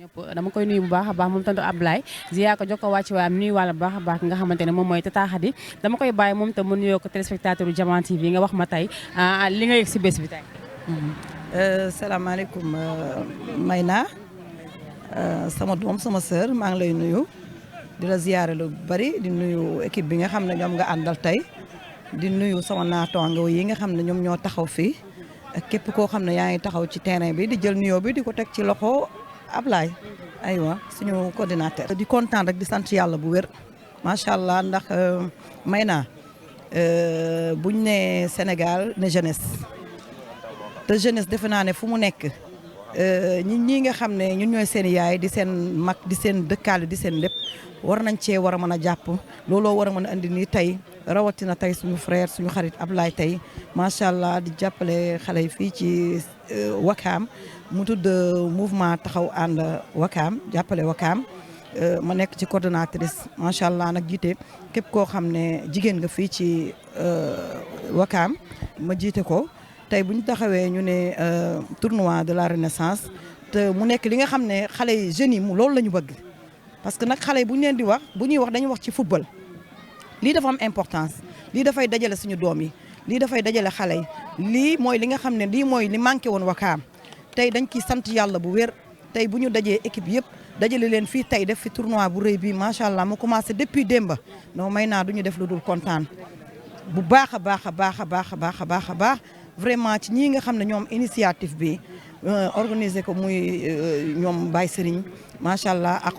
ñëpp dama koy nuyu bu baax a baax moom tonton Ablaye ziyaa ko jox ko wàcc waayam nuyu wàlla bu baax a baax nga xamante ne moom mooy Tata Khady dama koy bàyyi moom te mu nuyoo ko téléspectateur u Diama TV nga wax ma tey li nga yëg si bés bi tey. salaamaaleykum Mayna sama doom sama sœur maa ngi lay nuyu di la ziyaare lu bari di nuyu équipe bi nga xam ne ñoom nga àndal tey di nuyu sama naataango yi nga xam ne ñoom ñoo taxaw fii ak képp koo xam ne yaa ngi taxaw ci terrain bi di jël nuyoo bi di ko teg ci loxo Ablaye aywa suñu coordinateur. di kontaan rek di sant yàlla bu wér macha allah ndax Mayna buñ ne Sénégal ne jeunesse te jeunesse defe naa ne fu mu nekk. ñi nga xam ne ñun ñooy seen yaay di seen mag di seen dëkkaale di seen lépp war nañ cee war a mën a jàpp looloo war a mën a andi nii tey rawatina tey suñu frère suñu xarit Ablaye tey macha allah di jàppale xale yi fii ci Wakaam mu tudd mouvement taxaw ànd Wakaam jàppale Wakaam ma nekk ci coordonnatrice macha allah nag jiite képp koo xam ne jigéen nga fii ci Wakaam ma jiite ko. tey bu ñu taxawee ñu ne tournoi de la renaissance te mu nekk li nga xam ne xale yi jeunes yi loolu la ñu bëgg parce que nag xale yi bu ñu leen di wax bu ñuy wax dañuy wax ci football lii dafa am importance lii dafay dajale suñu doom yi lii dafay dajale xale yi lii mooy li nga xam ne lii mooy li manqué woon Wakaam tey dañ ciy sant yàlla bu wér tey bu ñu dajee équipe yëpp dajale leen fii tey def fi tournoi bu rëy bi macha allah mu commencé depuis démba non may naa du ñu def lu dul kontaan bu baax a baax a baax a baax a baax a baax a baax vraiment ci ñii nga xam ne ñoom initiative bi organiser ko muy ñoom Baye Serigne macha allah ak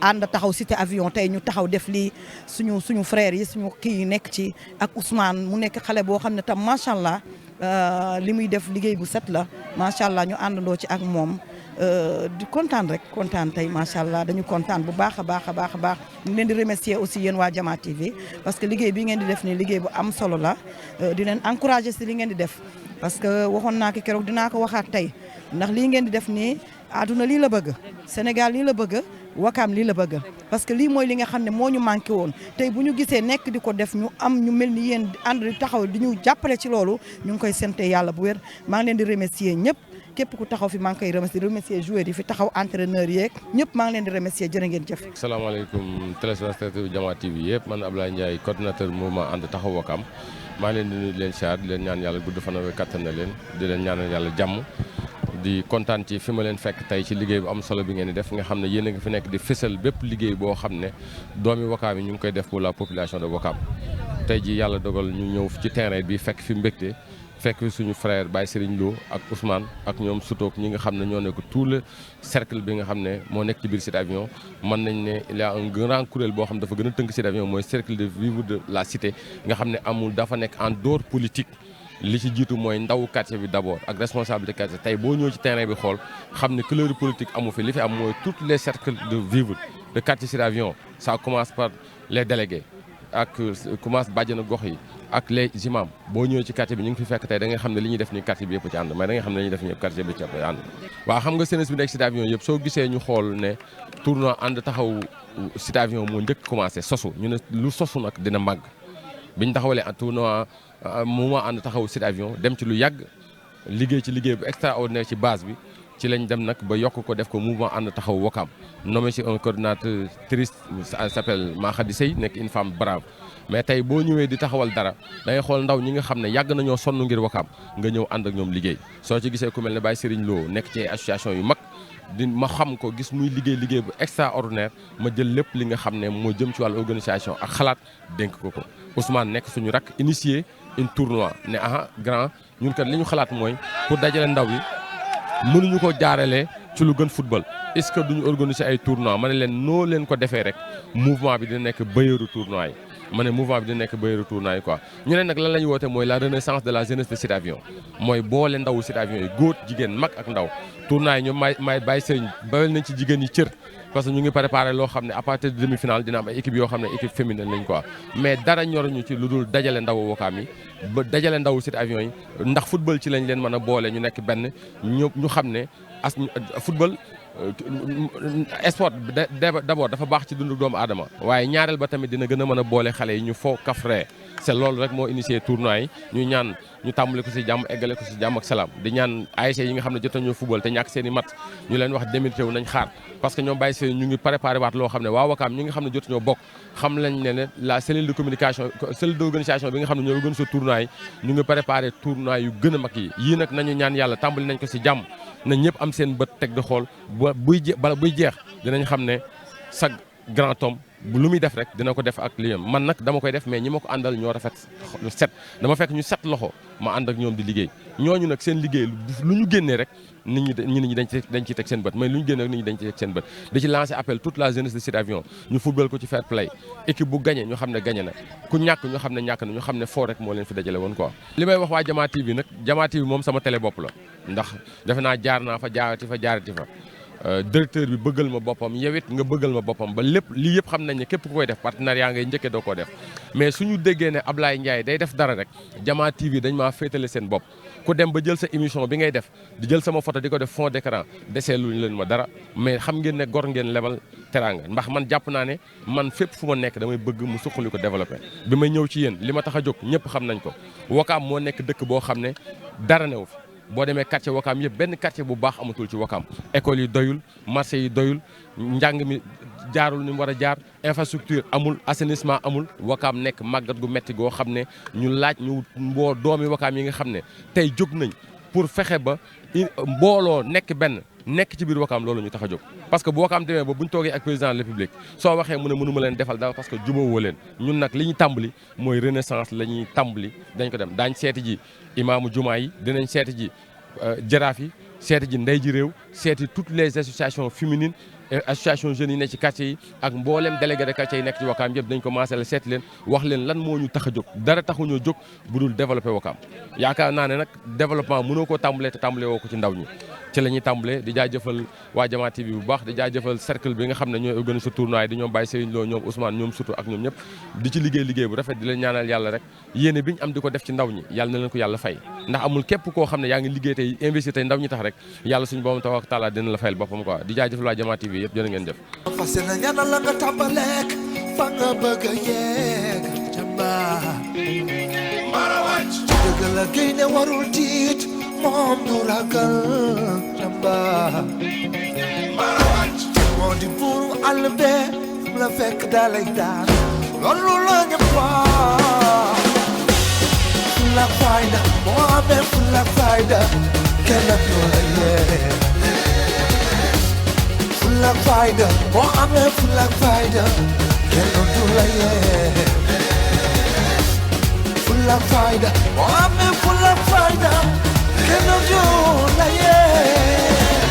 ànd taxaw cité avion tey ñu taxaw def lii suñu frères yi suñu kii yi nekk ci ak Ousmane mu nekk xale boo xam ne tam macha allah li muy def liggéey bu set la macha allah ñu àndandoo ci ak moom di kontaan rek kontaan tey macha allah dañu kontaan bu baax a baax a baax a baax ñu leen di remercier aussi yéen waa Diama TV parce que liggéey bi ngeen di def nii liggéey bu am solo la di leen encourager si li ngeen di def parce que waxoon naa ki keroog dinaa ko waxaat tey ndax lii ngeen di def nii àdduna lii la bëgg Sénégal lii la bëgg Wakaam lii la bëgg parce que lii mooy li nga xam ne moo ñu manqué woon tey bu ñu gisee nekk di ko def ñu am ñu mel ni yéen ànd di taxaw di ñu jàppale ci loolu ñu ngi koy sante yàlla bu wér maa ngi leen di remercier ñëpp képp ku taxaw fi maa ngi koy remercier joueurs yi fi taxaw entraîneurs yeeg ñëpp maa ngi leen di remercier jërë ngeen jëf. salaamaaleykum téléspectateurs Diama TV yëpp man Ablaye Ndiaye coordinateur mouvement ànd taxaw Wakaam maa ngi leen di nuyu di leen siyaar di leen ñaan yàlla gudd fan ak kattan na leen di leen ñaanal yàlla jàmm di kontaan ci fi ma leen fekk tey ci liggéey bu am solo bi ngeen di def nga xam ne yéen a ngi fi nekk di fësal bépp liggéey boo xam ne doomi Wakaam yi ñu ngi koy def pour la population de Wakaam tey ji yàlla dogal ñu ñëw ci terrain bi fekk fi mbégte fekk suñu frère Baye Serigne Lo ak Ousmane ak ñoom Soutok ñi nga xam ne ñoo nekk tout le cercle bi nga xam ne moo nekk ci biir Cité Avion mën nañ ne il y a un grand kuréel boo xam ne dafa gën a tënk Cité Avion mooy cercle de vivre de la cité nga xam ne amul dafa nekk en dehors politique li ci jiitu mooy ndawu quartier bi d'abord ak responsabilité quartier tey boo ñëw ci terrain bi xool xam ne couleur politique amu fi li fi am mooy tous les cercles de vivre de quartier Cité Avion ça commence par les délégués ak commence bàjjenu gox yi ak les imams boo ñëwee ci quartier bi ñu ngi fi fekk tey da nga xam ne li ñuy def nii quartier bi yëpp ci ànd mais da nga xam ne li ñuy def nii yëpp quartier bi ci ànd waaw xam nga jeunesse bi nekk Cité Avion yëpp soo gisee ñu xool ne tournoi ànd taxaw Cité Avion moo njëkk commencé sosu ñu ne lu sosu nag dina màgg biñ taxawalee tournoi mouvement ànd taxaw Cité Avion dem ci lu yàgg liggéey ci liggéey bu extraordinaire ci base bi ci lañ dem nag ba yokk ko def ko mouvement ànd taxaw Wakaam nommé ci un coordinatrice s'appelle Mahadi Sey nekk une femme brave mais tey boo ñëwee di taxawal dara da ngay xool ndaw ñi nga xam ne yàgg nañoo sonn ngir Wakaam nga ñëw ànd ak ñoom liggéey soo ci gisee ku mel ne Baye Serigne Lo nekk ci association yu mag di ma xam ko gis muy liggéey bu extraordinaire ma jël lépp li nga xam ne moo jëm ci wàllu organisation ak xalaat dénk ko Ousmane nekk suñu rak initié une tournoi ne grand ñun kat li ñu xalaat mooy pour dajale ndaw yi mënuñu ko jaaralee ci lu gën football est-ce que duñu organiser ay tournoi ma ne leen noo leen ko defee rek mouvement bi dina nekk bayeuru tournoi yi ma ne mouvement bi dina nekk bayeuru tournoi yi quoi ñu ne nag lan la ñu woote mooy la renaissance de la jeunesse de Cité Avion mooy boole ndawu Cité Avion yi góor jigéen mag ak ndaw tournoi yi ñoom may Baye Serigne bayal nañ ci jigéen yi cër parce que ñu ngi préparé loo xam ne à partir de demi-finale dina am ay équipe yoo xam ne équipe féminine lañ quoi mais dara ñoruñu ci lu dul dajale ndawu Wakaam yi ba dajale ndawu Cité Avion yi ndax football ci lañ leen mën a boole ñu nekk benn ñu xam ne football sport d'abord dafa baax ci dundu doomu aadama waaye ñaareel ba tamit dina gën a mën a boole xale yi ñu fo kafree c'est loolu rek moo initié tournoi yi ñu ñaan ñu tàmbale ko ci jàmm eggale ko ci jàmm ak salaam di ñaan ASC yi nga xam ne jot nañoo football te ñàkk seen i mat ñu leen wax démérité wu nañ xaar parce que ñoom bàyyi seen ñu ngi préparé waat loo xam ne waa Wakaam ñi nga xam ne jot ñoo bokk xam lañ ne la cellule de communication cellule d'organisation bi nga xam ne ñoo gën sa tournoi yi ñu ngi préparé tournoi yu gën a mag yi yii nag nañu ñaan yàlla tàmbali nañ ko ci jàmm na ñëpp am seen bët teg di xool bala buy jeex dinañ xam ne sa grand homme lu muy def rek dina ko def ak liyam man nag dama koy def mais ñi ma ko àndal ñoo rafet set dama fekk ñu set loxo ma ànd ak ñoom di liggéey ñooñu nag seen liggéey lu ñu génnee rek nit ñi dañ ciy teg seen bët mais lu ñu génnee rek nit ñi dañ ciy teg seen bët di ci lancer appel toute la jeunesse de Sud Avion ñu football ko ci fair play équipe bu gagné ñu xam ne gagné na ku ñàkk ñu xam ne ñàkk na ñu xam ne foo rek moo leen fi dajale woon quoi. li may wax waa Jama TV nag Jama TV moom sama télé bopp la ndax defe naa jaar naa fa jaarati fa directeur bi bëggal ma boppam yow it nga bëggal ma boppam ba lépp lii yëpp xam nañ ne képp ku koy def partenariat ngay njëkkee doo ko def mais suñu déggee ne Ablaye Ndiaye day def dara rek Jama TV dañ maa féetale seen bopp ku dem ba jël sa émission bi ngay def di jël sama photo di ko def fond d'écran desee luñu leen ma dara mais xam ngeen ne gor ngeen lebal teraanga ndax man jàpp naa ne man fépp fu ma nekk damay bëgg mu suqali ko développé bi may ñëw ci yéen li ma tax a jóg ñëpp xam nañ ko Wakaam moo nekk dëkk boo xam ne dara newu fi boo demee quartier Wakaam yëpp benn quartier bu baax amatul ci Wakaam école yi doyul marché yi doyul njàng mi jaarul ni mu war a jaar infrastructure amul assainissement amul Wakaam nekk màggat gu metti goo xam ne ñu laaj ñu mboo doomi Wakaam yi nga xam ne tey jóg nañ pour fexe ba mbooloo nekk benn nekk ci biir Wakaam loolu ñu tax a jóg parce que bu Wakaam demee ba bu ñu toogee ak président de la République soo waxee mu ne mënuma leen defal dara parce que jubóowoo leen ñun nag li ñu tàmbali mooy renaissance la ñuy tàmbali dañ ko dem daañ seeti ji imaamu jumaa yi dinañ seeti ji jaraaf yi seeti ji ndey ji réew seeti toutes les associations féminines association jeunes yi nekk ci quartier yi ak mboolem délégué de quartier yi nekk ci Wakaam yëpp dañ commencé la seeti leen wax leen lan moo ñu tax a jóg dara taxuñoo jóg bu dul développé Wakaam yaakaar naa ne nag développement mënoo koo tàmbalee te tàmbalee woo ko ci ndaw ñi ci la ñuy tàmbalee di jaajëfal waa Jama TV bu baax di jaajëfal cercle bi nga xam ne ñooy organiser tournoi di ñoom Baye Serigne Lo ñoom Ousmane ñoom surtout ak ñoom ñëpp di ci liggéey bu rafet di leen ñaanal yàlla rek yéene bi ñu am di ko def ci ndaw ñi yàlla na leen ko yàlla fay ndax amul képp koo xam ne yaa ngi liggéey tey investir tey ndaw ñi tax rek yàlla suñu borom tabaaraka taala dina la fayal boppam quoi di jaajëfal waa Jama TV yëpp jërë ngeen jëf fas yéene ñaanal la nga tàmbaleek fa nga bëgg a yegg Jamba Marawaj dëgg la gaynde warul tiit moom du ragal Jamba Marawaj moo di buuru àll bee fu la fekk dalay daan loolu la ñëpp wax fulla fayda moo amee fulla fayda kenn du la yee fulla fayda moo amee fulla fayda kenn du la yee fulla fayda moo amee fulla fayda kenn du la yee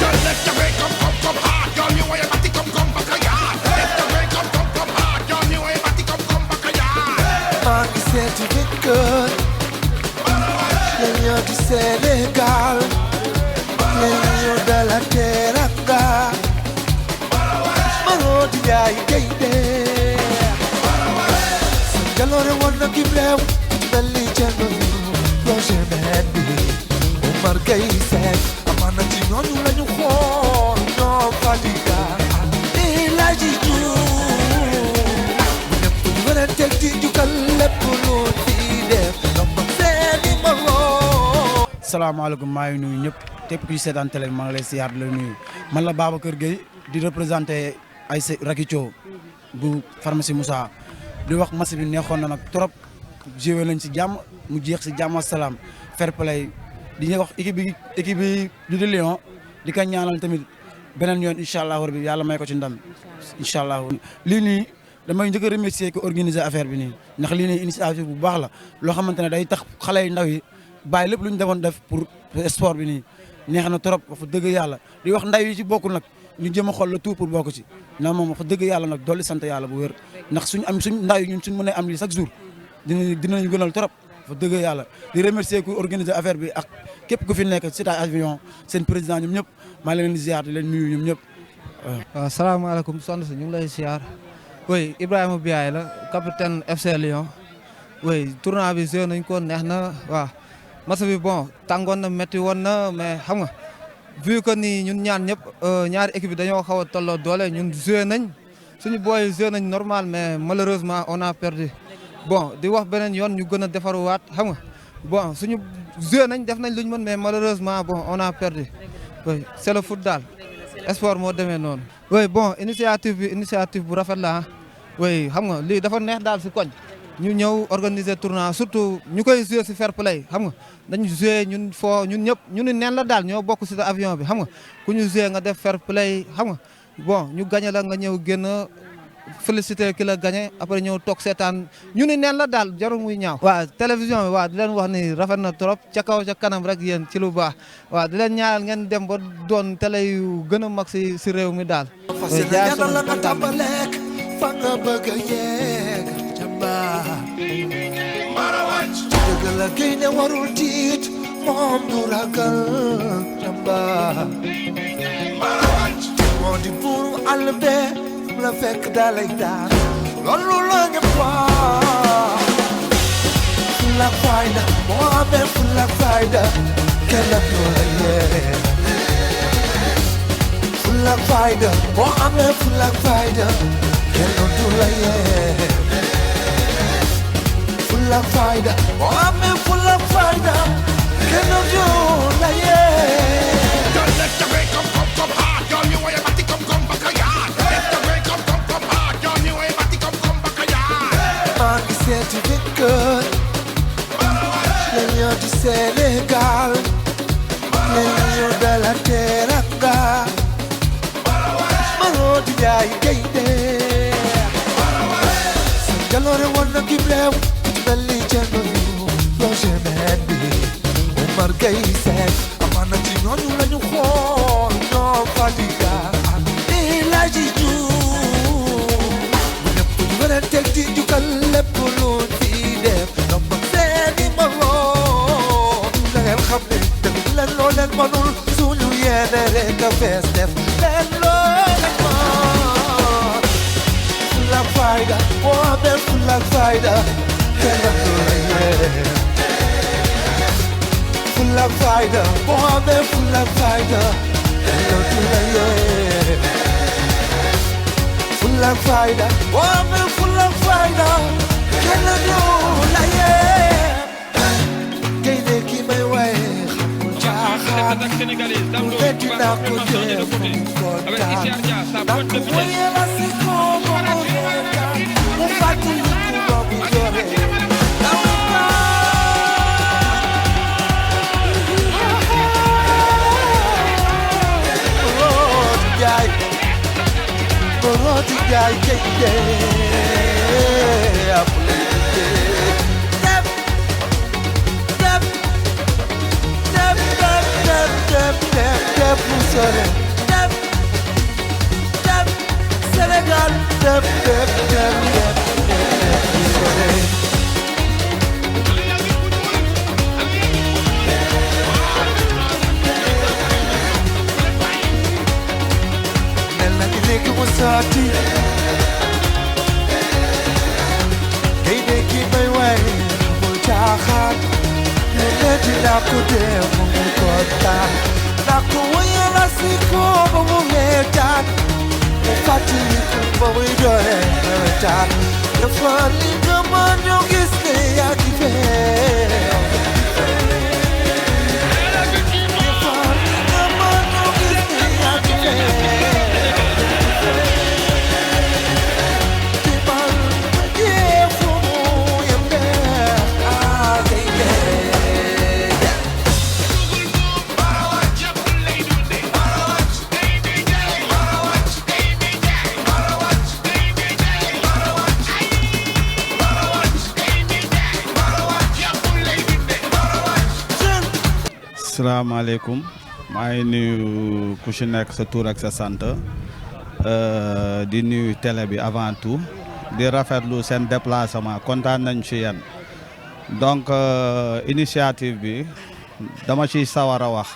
Don't let the way come hard, girl, you way bati come back a yard. Let the way come hard, girl, you way bati come back a yard. maa ngi seeti jëkkër L'Union du Sénégal L'Union de la Teranga Marodi Njaay gaynde sa jaloore woon na kim réew mel ni Thierno projet meen bi Omar Gueye Seck amaana ci ñooñu lañu xool ñoo Fadiga ni laji ñu bu ñëpp ñu wëranteeg di jukkal lépp lu di def ndam seeni moroom. salaamaaleykum maa ngi nuyu ñëpp képp kuy seetaan télé maa ngi lay siyaar di la nuyu man la Babacar Gueye di représenté ay Rakico bu pharmacie Moussa di wax match bi neexoon na nag trop joué nañ si jàmm mu jeex si jàmm ak salaam fair play di wax équipe bi di Lion di ko ñaanal tamit beneen yoon incha allah rabbi yàlla may ko ci ndam incha allah. lii nii damay njëkk a remercier ko organiser affaire bi nii ndax lii nii initiative bu baax la loo xamante ne day tax xale yu ndaw yi bàyyi lépp lu ñu defoon def pour sport bi nii neex na trop wax dëgg yàlla di wax ndaw yi ci bokkul nag ñu jëm a xool le tout pour bokk ci ndax moom wax dëgg yàlla nag dolli sant yàlla bu wér ndax suñ ndaw yi ñun suñ mënee am lii chaque jour dinañu gënal trop wax dëgg yàlla di remercier ku organiser affaire bi ak képp ku fi nekk Sud Avion seen président ñoom ñëpp maa leen di ziar di leen nuyu ñoom ñëpp waaw salaamaaleykum soxna si ñu ngi lay ziar oui Ibrahima Biaye la capitaine FC Lion oui tournoi bi joué nañ ko neex na waaw match bi bon tàngoon na métti woon na mais xam nga vu que ni ñun ñaan ñëpp ñaari équipe bi dañoo xaw a tolloo doole ñun joué nañ suñu booy joué nañ normal mais malheureusement on a perdu bon di wax beneen yoon ñu gën a defaruwaat xam nga bon suñu joué nañ def nañ lu ñu mën mais malheureusement bon on a perdu oui c'est le foot daal sport moo demee noonu. oui bon initiative bu rafet la ah oui xam nga lii dafa neex daal si koñ ñu ñëw organiser tournoi surtout ñu koy joué si fair play xam nga dañu joué ñun foo ñun ñëpp ñu ni neen la daal ñoo bokk si avion bi xam nga ku ñu joué nga def fair play xam nga bon ñu gagné la nga ñëw génn félicité ki la gagné après ñëw toog seetaan ñu ni neen la daal jarul muy ñaaw. waaw télévision bi waaw di leen wax ni rafet na trop ca kaw ca kanam rek yéen ci lu baax waaw di leen ñaanal ngeen dem ba doon télé yu gën a mag si réew mi daal. jaay la nga tàmbaleek fa nga bëgg a yeeg jàmbaar dëgg la gaynde warul tiit moom du ragal jàmbaar moo di buuru àll bee la fekk dalay daan loolu la ñëpp wax fulla ak fayda moo amee fulla ak fayda kenn du la yee fulla ak fayda moo amee fulla ak fayda kenn du la yee fulla ak fayda moo amee fulla ak fayda kenn du la yee. Don't let the rain come hard, girl. You want your body come back a yard. Let the rain come hard, girl. You want your body come back a yard. maa ngi seeti jëkkër la ñoo di Sénégal la ñoo dala teranga maroo di jaay gaynde sa jaloore woon na kim réew mel ni Thierno Roger Mendy Omar Gueye Seck amaana ci ñooñu la ñu xool ñoo Fadiga El Hadji Diouf teg di jukkal lépp lu fi def donc seeni moroom da ngeen xam ne def leen loo leen mënul suñu yéene rek a fees def leen loo leen mën fulla ak fayda moo amee fulla ak fayda kenn du la yee fulla ak fayda moo amee fulla ak fayda kenn du la yee fulla ak fayda moo amee fulla ak fayda kenn du la yee gaynde ki may waye xamul caaxaan mu metti naa ko dee fu mu kontaan ndax ku waye la si ko ba mu reetaan mu fàttali ku ba mu jore Roti jai gaynde apule dem dem dem dem dem dem dem dem musore dem dem Sénégal dem dem dem dem musore Musati gaynde ki may way mu caaxaan ñu metti naa ko dee mu ngi kontaan naa ko wayala si ko ba mu meetaan mu fàttali ko ba muy doore meetaan dafa li nga ma ñu gis ne yaa ngi fee dafa li nga ma ñu gis ne yaa ngi fee asalaamaaleykum maa ngi nuyu ku ci nekk sa tur ak sa sant di nuyu télé bi avant tout di rafetlu seen déplacement kontaan nañ ci yéen donc initiative bi dama ciy sawar a wax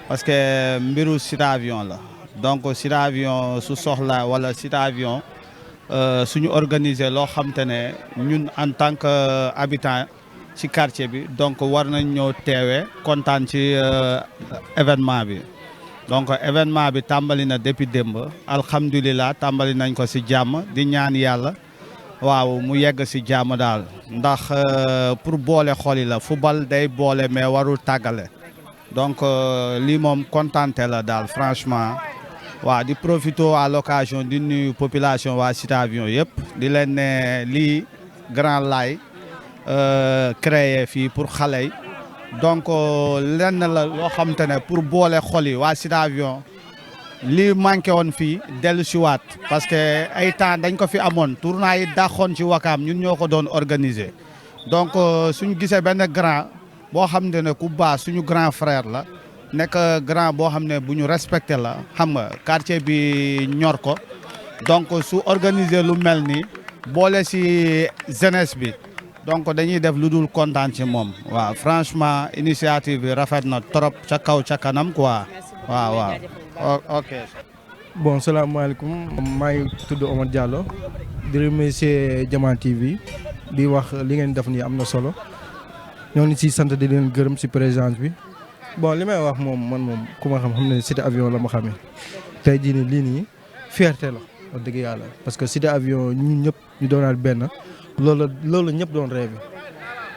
parce que mbiru Sida Avion la donc Sida Avion su soxla wala Sida Avion suñu organiser loo xam te ne ñun en tant que habitant ci quartier bi donc war nañ ñëw teewee kontaan ci événement bi donc événement bi tàmbali na depuis démb alhamdulilah tàmbali nañ ko ci jàmm di ñaan yàlla waaw mu yegg si jàmm daal ndax pour boole xol yi la football day boole mais warul tàggale donc lii moom kontante la daal franchement waaw di profiter à l'occasion di nuyu population waa Cité Avion yëpp di leen ne lii Grand Laye créé fii pour xale yi donc lenn la loo xam te ne pour boole xol yi waa Cité Avion lii manqué woon fii dellu si waat parce que ay temps dañ ko fi amoon tournoi yi dàqoon ci Wakaam ñun ñoo ko doon organiser donc suñu gisee benn grand boo xam ne ku baax suñu grand frère la nekk grand boo xam ne bu ñu respecté la xam nga quartier bi ñor ko donc su organiser lu mel ni boole si jeunesse bi donc dañuy def lu dul kontaan ci moom waaw franchement initiative bi rafet na trop ca kaw ca kanam quoi waaw. Ok. Bon, salaamaaleykum maa ngi tudd Omar Diallo di remercier Diamant TV di wax li ngeen def nii am na solo ñoo ngi siy sant di leen gërëm si présence bi bon li may wax moom man moom ku ma xam ne Cité Avion la ma xamee tey jii nii lii nii fierté la wax dëgg yàlla parce que Cité Avion ñun ñëpp ñu doonaat benn loolu ñëpp doon rêvé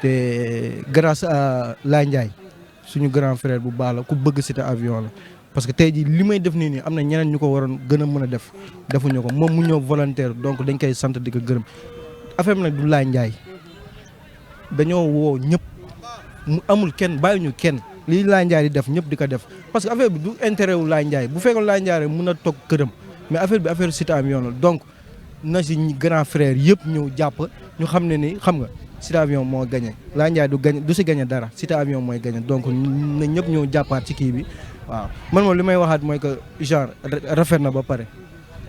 te grâce à Laye Ndiaye suñu grand frère bu baax la ku bëgg Cité Avion la. parce que tey jii li may def nii am na ñeneen ñu ko waroon gën a mën a def defuñu ko moom mu ñëw volontaire donc dañ koy sant di ko gërëm affaire bi nag du Laye Ndiaye dañoo woo ñëpp mu amul kenn bàyyi ñu kenn lii Laye Ndiaye di def ñëpp di ko def parce que affaire bi du intérêt wu Laye Ndiaye bu fekkoon Laye Ndiaye rek mën a toog këram mais affaire bi affaire Cité Avion la donc na si grand frère yëpp ñëw jàpp ñu xam ne ni xam nga Cité Avion moo gagné Laye Ndiaye du si gagné dara Cité Avion mooy gagné donc na ñëpp ñëw jàppaat ci kii bi. waaw man moom li may waxaat mooy que genre rafet na ba pare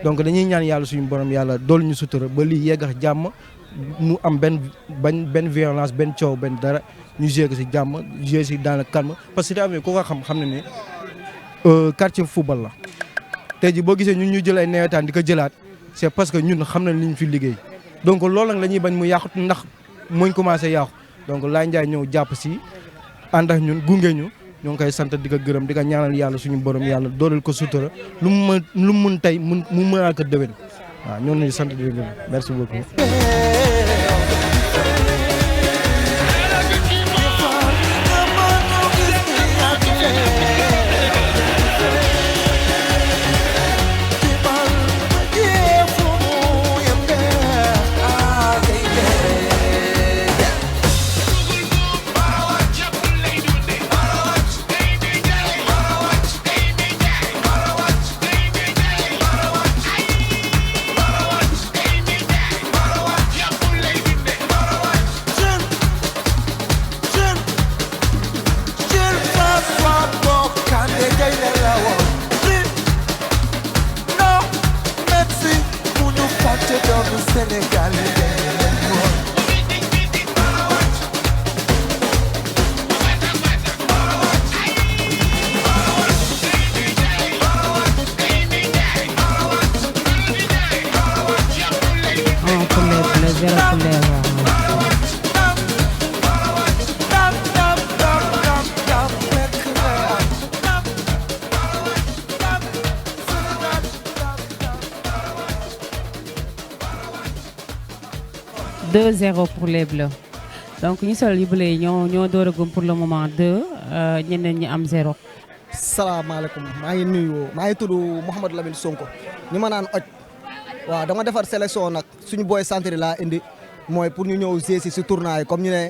donc dañuy ñaan yàlla suñu borom yàlla dool ñu sutura ba lii yeggax jàmm mu am benn violence benn coow benn dara ñu joué ko si jàmm joué si dans le calme parce que Cité Avion ku ko xam ne ni quartier football la tey ji boo gisee ñun ñu jël ay nawetaan di ko jëlaat c'est parce que ñun xam nañ li ñu fi liggéey donc loolu nag la ñuy bañ mu yàqu ndax mooñ commencé yàqu donc Laye Ndiaye ñëw jàpp si ànd ak ñun gunge ñu ñoo ngi koy sant di ko gërëm di ko ñaanal yàlla suñu borom yàlla dooleel ko sutura lu mu mun tey mu mënaat ko déwén waaw ñoo ngi sant di ko gërëm merci beaucoup. Deux 0 pour les Bleus donc ñu sol yu bleu yi ñoo door a gum pour le moment 2 ñeneen ñi am 0. salaamaaleykum maa ngi tudd Mouhamadou Lamine Sonko ñu ma naan oj waaw dama defar sélection nag suñu boy centre laa indi mooy pour ñu ñëw jouer si tournoi yi comme ñu ne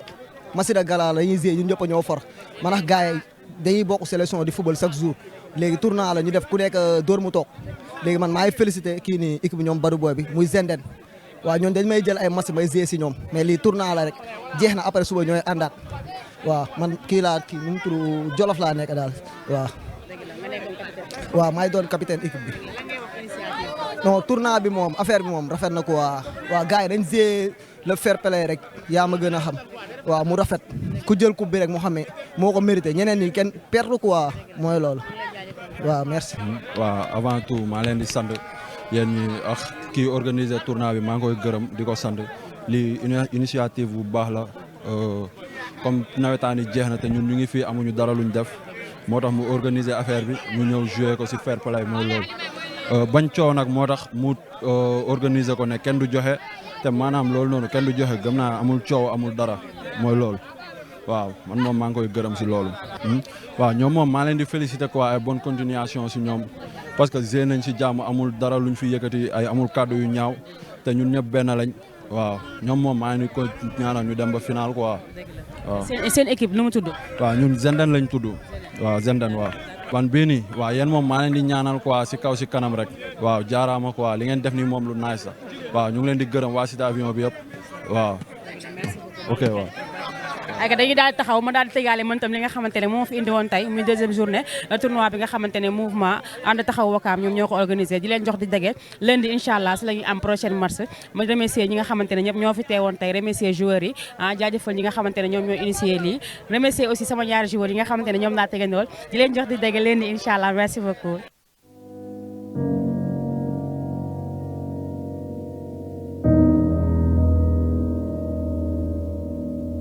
Massida Gala la ñuy jouer ñun ñëpp a ñoo for man ak gars yi dañuy bokk sélection di football chaque jour léegi tournoi la ñu def ku nekk dóor mu toog léegi man maa ngi félicité kii nii équipe bi ñoom Badou Boy bi muy Zenden waaw ñoom dañ may jël ay match may jouer si ñoom mais lii tournoi la rek jeex na après suba ñooy àndaat waaw man kii nu mu tudd Jolof laa nekk daal waaw maay doon capitaine équipe bi non tournoi bi moom affaire bi moom rafet na ko waaw gars yi dañ jouer le fair play rek yaa ma gën a xam waaw mu rafet ku jël coupe bi rek moo xam ne moo ko mérité ñeneen ñi kenn perte quoi mooy loolu waaw merci. waaw avant tout maa leen di sant yéen ñi ak kii organiser tournoi bi maa ngi koy gërëm di ko sant lii initiative bu baax la comme nawetaan yi jeex na te ñun ñu ngi fii amuñu dara luñ def moo tax mu organiser affaire bi ñu ñëw jouer ko ci fair play mooy loolu bañ coow nag moo tax mu organiser ko ne kenn du joxe te maanaam loolu noonu kenn du joxe gëm naa amul coow amul dara mooy loolu waaw man moom maa ngi koy gërëm si loolu. waaw ñoom moom maa leen di féliciter quoi ay bonne continuation si ñoom parce que gérer nañ si jàmm amul dara luñ fi yëkkati ay amul kàddu yu ñaaw te ñun ñëpp benn lañ waaw ñoom moom maa ngi ko ñaanal ñu dem ba final quoi waaw. seen équipe nu mu tudd. waaw ñun Zenden lañ tudd waaw Zenden waaw. wan bii nii waaw yéen moom maa leen di ñaanal quoi si kaw si kanam rek waaw jaaraama quoi li ngeen def nii moom lu nice la waaw ñu ngi leen di gërëm waa Cité Avion bi yëpp waaw ok waaw. ay dañuy daal di taxaw ma daal di tegaale man tam li nga xamante ne moo fi indi woon tey muy deuxième journée tournoi bi nga xamante ne mouvement ànd taxaw Wakaam ñoom ñoo ko organisé di leen jox di dege lundi incha allah si la ñuy am prochaine match ma remercier ñi nga xamante ne ñëpp ñoo fi teewoon tey remercier joueurs yi jaajëfal ñi nga xamante ne ñoom ñoo initié lii remercier aussi sama ñaari joueurs yi nga xamante ne ñoom laa tegandool di leen jox di dege lundi incha allah merci beaucoup.